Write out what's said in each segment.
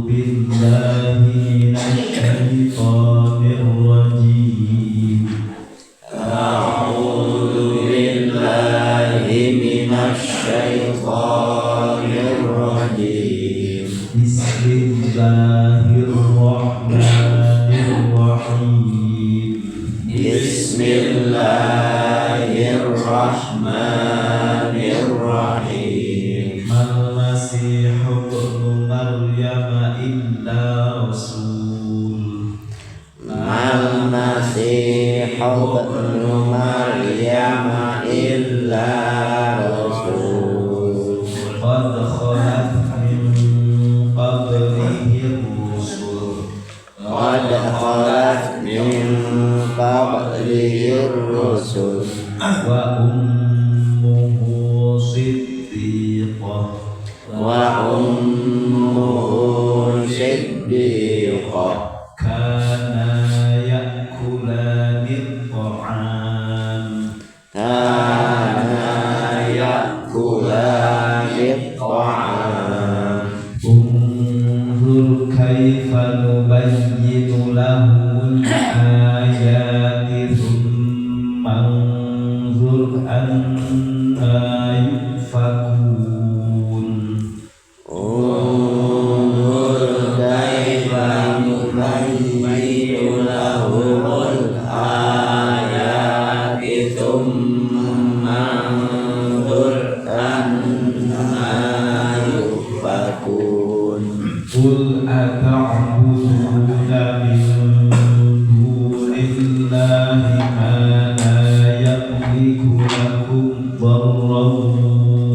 بالله من الشيطان الرجيم. أعوذ بالله من الشيطان الرجيم. بسم الله الرحمن الرحيم. بسم الله الرحمن الرحيم. ما المسيح ابن مريم إلا رسول. ما المسيح ابن مريم إلا رسول. قد خلت من قبله الرسل. قد خلت من قبله الرسل. وأمه صديقة. وأمه صديقة. كانا يأكلان الطعام. كانا يأكلان الطعام. انظر كيف نبين لهم الآيات ثم انظر أنى يؤفكون. انظر كيف نبين لهم الآيات ثم انظر أنى يؤفكون. قل أتعبدون من دون الله ما لا يملك لكم ضرا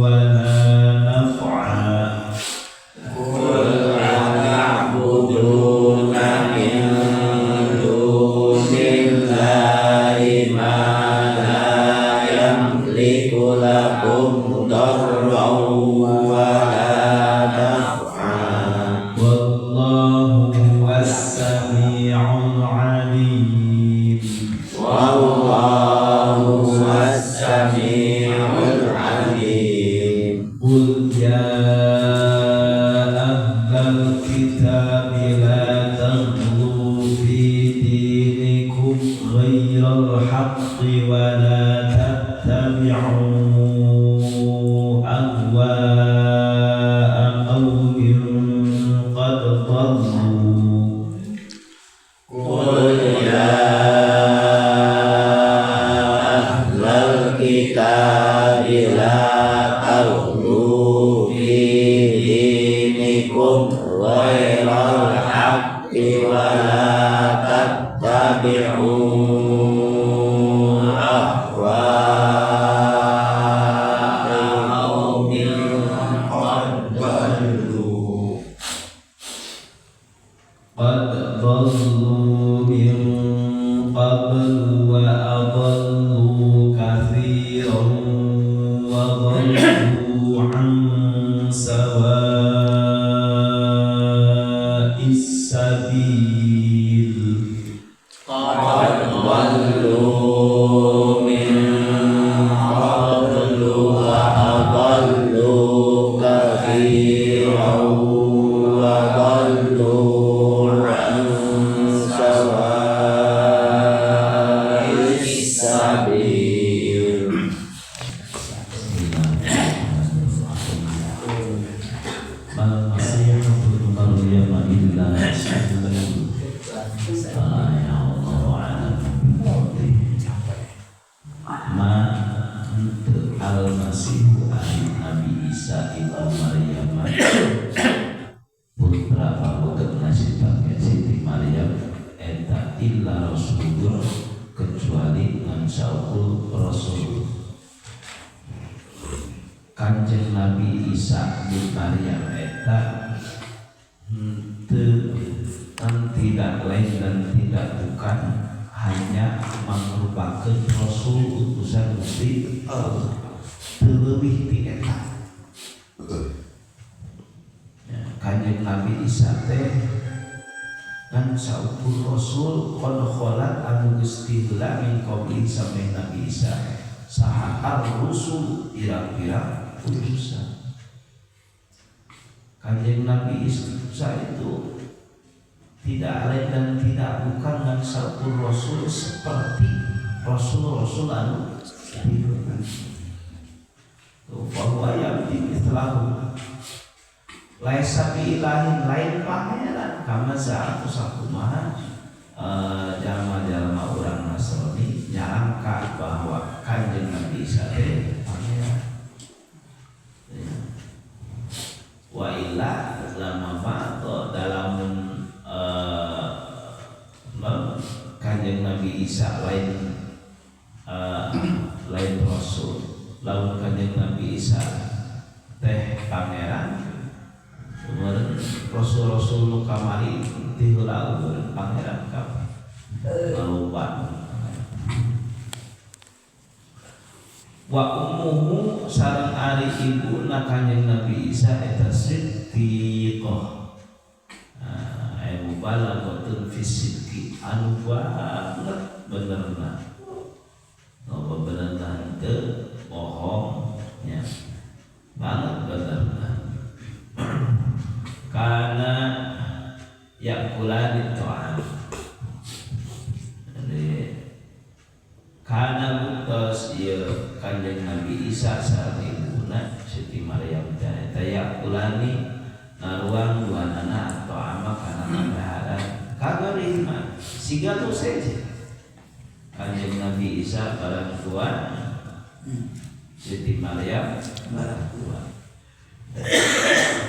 ولا نفعا. قل أتعبدون من دون الله ما لا يملك لكم ضرا ولا نفعا. والله هو السميع العليم. والله هو السميع العليم. قل يا أهل الكتاب لا تغلوا في دينكم غير الحق ولا تتبعوا أهواء قوم قد ضلوا. قل يا أهل الكتاب لا تغلوا في دينكم غير الحق ولا تتبعوا أهواء قوم قد ضلوا. قد ضلوا من قبل وأضلوا كثيرا وضلوا عن سواء السبيل. قد ضلوا من قبل وأضلوا كثيرا وضلوا عن سواء السبيل. ما المسيح ابن مريم إلا رسول. Ya Allah a'lam. Ma henteu al-Masihu ari Nabi Isa ibnu Maryam putra pabegetna Siti Maryam eta illa rasulun kecuali ngan saukur rasul. Kanjeng Nabi Isa bin Maryam eta henteu kan tidak lain dan tidak bukan hanya merupakan rasul utusan Gusti Allah, teu leuwih ti eta. Ya, Kanjeng Nabi Isa teh kan saukur rasul qad khalat anu geus tiheula min qabli sampai Nabi Isa saha ar-rusul pirang-pirang utusan. Kanjeng Nabi Isa itu tidak lain dan tidak bukan ngan saukur rasul seperti rasul-rasul anu bahwa yang mitslahu laisa bi ilahin lain pangeran kama za'atu sakumaha jalma-jalma urang Nasrani nyangka bahwa Kanjeng Nabi Isa teh pangeran. Wa illa lama atau dalam Kanjeng Nabi Isa lain lain rasul, lamun Kanjeng Nabi Isa teh pangeran, kemarin rasul-rasul nu kamari ti heula pangeran kabeh loba. Wa ummuhu sareng ari ibuna Kanjeng Nabi Isa eta Siddiqah. Nah, mubalaghatun fi sidqi anu banget benerna. Loba benerna henteu bohong nya. Banget benerna. Kana yakulani ta'am. Jadi kana buktos ieu Kanjeng Nabi Isa sareng ibuna Siti Maryam teh eta yakulani naruang duanana atau ama kana kadaharan kagarihna siga nu sejen. Kanjeng Nabi Isa barang tua, Siti Maryam barang tua.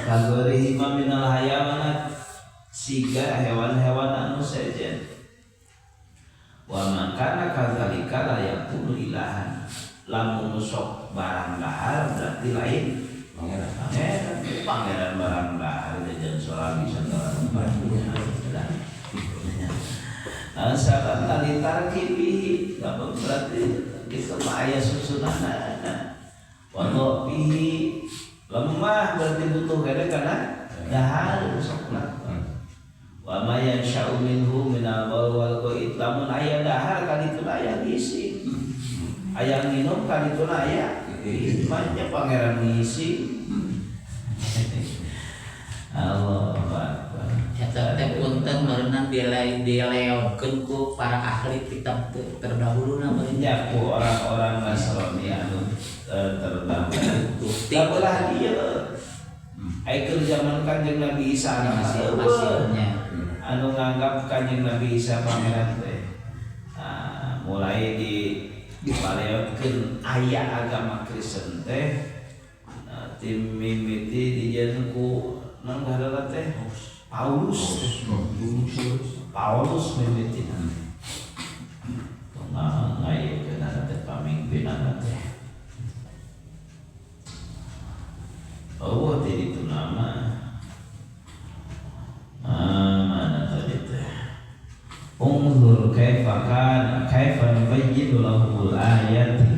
Kagarihna minal hayawanat siga hewan-hewan anu sejen. Wa man kana kadzalika la yakunu ilahan. Lamun sok barang dahar berarti lain pangeran. Pangeran barang dahar jajan sorang bisa barang. Nah, sahabat tadi tarkibihi berarti itu mah aya susunanna. Wa bihi lemah berarti butuh kene kana dahar sokna. Wa ma yansha'u minhu minal bawl wal ghaid lamun aya dahar kalituna aya gizi. Aya nginum kalituna aya banyak pangeran ngisi. Allah Akbar. Eta teh punten meureunna dileongkeun ku para ahli kitab terdahulu na nya ku orang-orang Nasrani anu terdahulu. Tah ieu ai keur zaman Kanjeng Nabi Isa masih-masihnya anu nganggap Kanjeng Nabi Isa pangeran teh. Nah, mulai di baleotkeun aya agama Kristen teh. Nah, tim mimiti dijieun ku naon ngaranna teh? Paulus. Paulus mimiti. Tong ngayekeun teh pamimpinna teh. Oh, tadi itu nama. Mana tadi teh? Unzur kaifa kana kaifa nubayyinu lahumul ayati.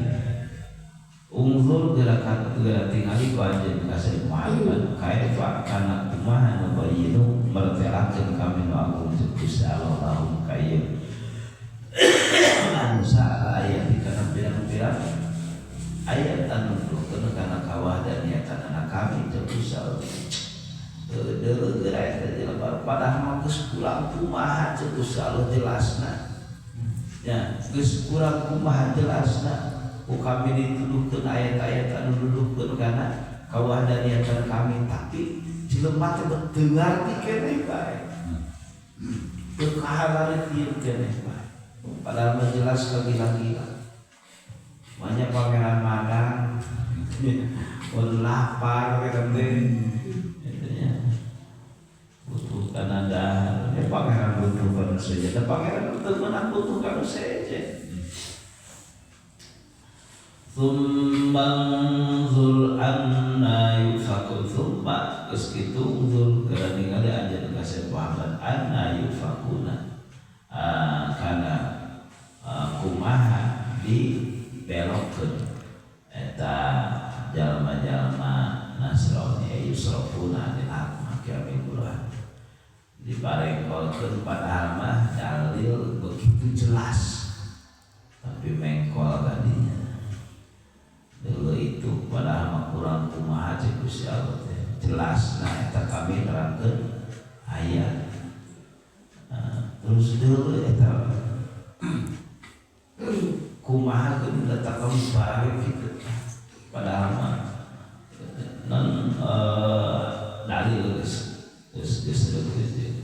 Unzur gerakan geura tingali ku anjeun ka Sayyid Muhammad kaifa kana kumaha nubayyinu mertelakeun kami nu agung Gusti Allah lahum ka ieu. Anu saha ayat kana pirang-pirang ayat anu nuduhkeun kana kawahdaniyatan kami teu Gusti Allah. Deuleu geura eta jelema padahal mah geus kurang kumaha cek Gusti Allah jelasna. Ya, geus kurang kumaha jelasna ku kami dituduhkeun ayat-ayat anu nuduhkeun kana kawahdaniyatan kami tapi jelema teh teu ngarti keneh bae. Teu kahalareuh ieu keneh bae. Padahal mah jelas kagila-gila. Banyak pangeran madang mun lapar kita teh butuh kana dahar, ya pangeran butuh kana sejen, da pangeran teu meunang butuh kana sejen. Tsumma anzur anna yufakun tsumma geus kitu unzur kana ningali anjeun ka Sayyid Muhammad anna yufakuna kana kumaha dibelokkeun eta jalma-jalma Nasrani yusrafuna anil haq maka Quran dibarengkolkeun padahal mah dalil begitu jelas tapi mengkol tadinya dulu itu padahal mah kurang kumaha cek Gusti Allah teh Jelas nah eta kami nerangkeun ayat. Nah, terus deui eta kumaha geuning letak kami bae kitu. Padahal mah non dalil geus geus geus geus.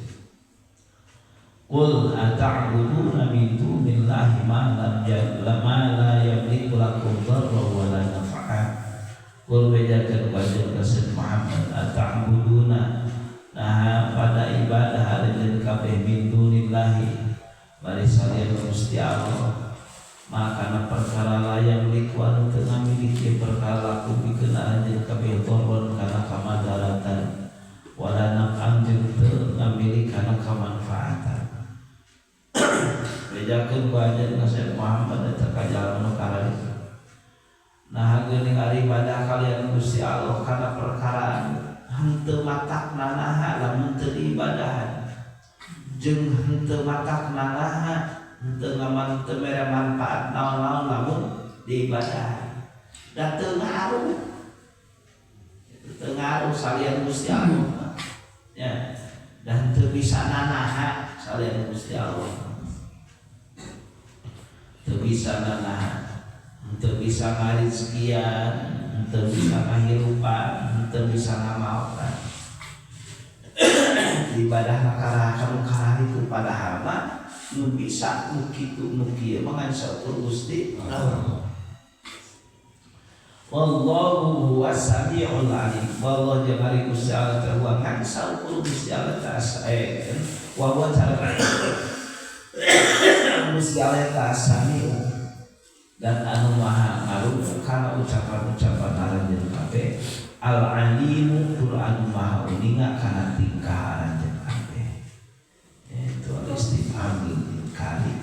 Qul ata'buduna min dunillahi ma lam ma la yamliku lakum dharran wa la naf'a. Qul bejakeun ka Sayyid Muhammad ata'buduna nah pada ibadah aranjeun kabeh min dunillahi bari salian Gusti Allah maka perkara la yamliku anu teu ngamiliki perkara laku pikeun aranjeun kabeh dharran kana kamadaratan wala naf'an jeung teu ngamiliki kana kamanfaatan. Bejakeun ku anjeun ka Syekh Muhammad eta ka jalma nu kararitu. Nah geuning ari ibadah kalian Gusti Allah kana perkara henteu matakna naha lamun teu diibadahan jeung henteu matakna naha henteu ngaman teu mere manfaat naon-naon lamun diibadahan. Da teu ngaruh. Teu ngaruh salian Gusti Allah. Ya, dan teu bisa nanaha salian Gusti Allah. Teu bisa nanaha, teu bisa ngarizkian, teu bisa ngahirupan, teu bisa ngamaotan. Ibadah karah kanu kararitu padahal mah nu bisa nu kitu nu kieu mah ngan saukur Gusti Allah. Wallahu huwas samiul alim. Wallahu jeung ari Gusti Allah teh huwa ngan saukur Gusti Allah teh wa huwa Gusti Allah teh samiu dan anu maha ngarungu kana ucapan-ucapan aranjeun kabeh, al alimu tur anu maha uninga kana tingkah aranjeun kabeh. Itu al istifham lil inkari.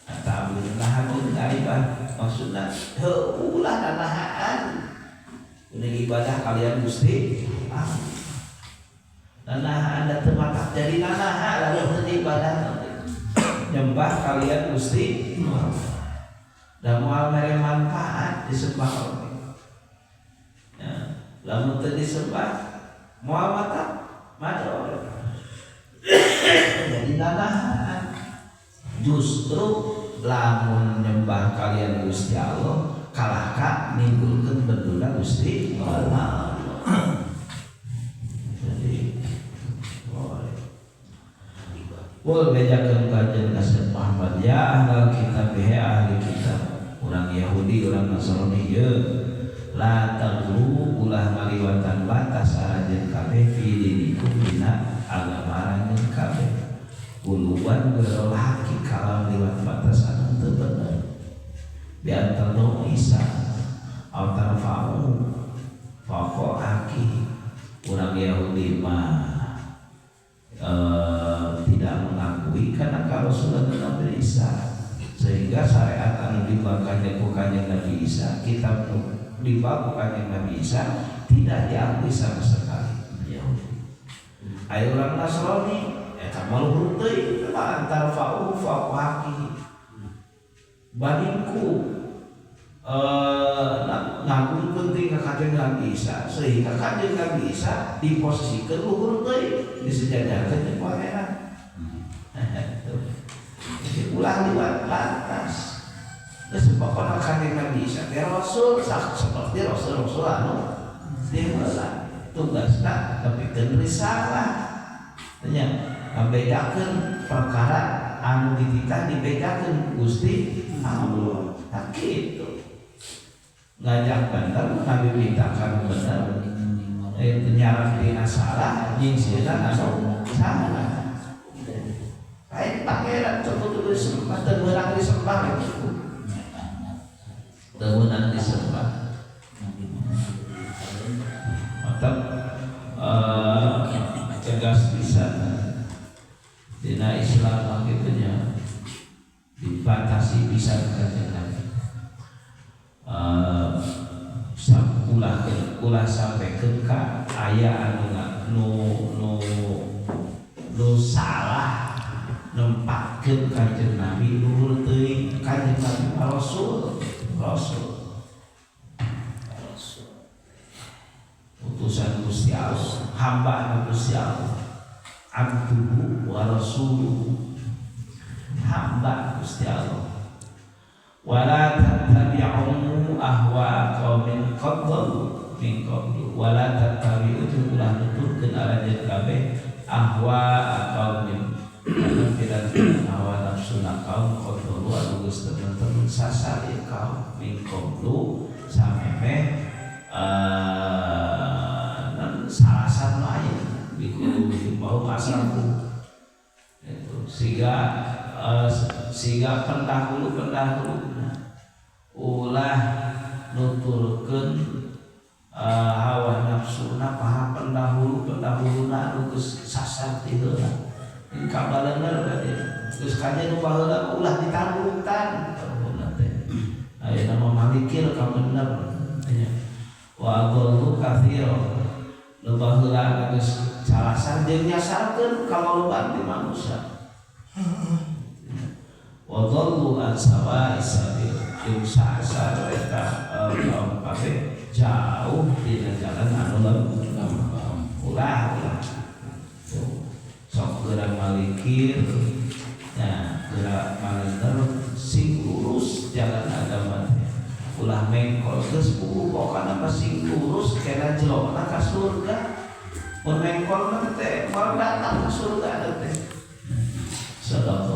Ata'buduna ibadah maksudna heuh ulah nanahaan ini ibadah kalian Gusti Allah. Nanahaan da teu matak jadi nanaha lamun teu ibadah nyembah kalian Gusti Allah. Da moal mere manfaat disembah oge. Ya, lamun teu disembah moal matak mador. Jadi nanahaan justru lamun nyembah kalian Gusti Allah kalahka nimbulkeun benduna Gusti Allah. Jadi boleh. Wal bejakeun ka anjeun ka Syekh Muhammad ya ahlal kitab he ahli kitab urang Yahudi urang Nasrani ye la taghlu ulah ngaliwatan batas aranjeun kabeh fi dinikum dina agama aranjeun kabeh uluwan ghairul haqi kalam liwat batas anu teu bener bi antanu Isa au tarfa'u faqo haqi. Urang Yahudi mah tidak mengakui karena karasulan Nabi Isa sehingga syariat anu dibawakan ku Kanjeng Nabi Isa kitab nu dibawa ku Kanjeng Nabi Isa tidak diakui sama sekali Yahudi. Ayo orang Nasrani eta mah luhur teuing mah antar fa'u faqo haqi bandingku ngagungkeun teuing ka Kanjeng Nabi Isa sehingga Kanjeng Nabi Isa diposisikeun luhur teuing disejajarkeun jeung pangeran. Jadi ulah liwat batas. Geus pokona Kanjeng Nabi Isa teh rasul seperti rasul-rasul anu diheula tugasna nepikeun risalah nya ngabedakeun perkara anu dititah dibedakeun Gusti Allah. Tah kitu. Ngajak bener Nabi mintakan bener nyarak dina salah nyingsieunan anu salah. Lain pangeran cukup kudu disembah teu meunang disembah gitu. Teu meunang disembah. Mantap tegas pisan dina Islam mah kitu nya dibatasi pisan kanjeng Nabi. Ulah ulah sampaikan ka aya anu nu nu nu salah nempatkeun kanjeng Nabi luhur teuing. Kanjeng Nabi rasul rasul rasul. Utusan Gusti Allah, hamba Gusti Allah, abduhu wa rasuluhu, hamba Gusti Allah. Wala tattabi'u ahwa qaumin qad dhallu min qablu wala tattabi'u jeung ulah nuturkeun aranjeun kabeh ahwa qaumin kana pirang-pirang hawa nafsuna kaum qad dhallu anu geus temen-temen sasar ieu kaum min qablu samemeh salasan nu aya biqulubihim wa hum asrafu itu siga siga pendahulu-pendahulu ulah nuturkeun hawa nafsuna para pendahulu-pendahuluna anu geus sasar ti heula kabalenger ka geus kajen nu baheula ulah ditanggutan baheula teh ayeuna mah malikir ka bener nya wa adallu katsira nu baheula geus salasar jeung nyasarkeun kalolobaan ti manusia wa dhallu an sawa'is sabil jeung sasar eta kaum kabeh jauh dina jalan anu lempang. Ulah ulah sok geura malikir nya geura malender sing lurus jalan agama teh ulah mengkol geus pokokna mah sing lurus kena jelona ka surga mun mengkol mah teh moal datang ka surga teh. Sadaqallahu.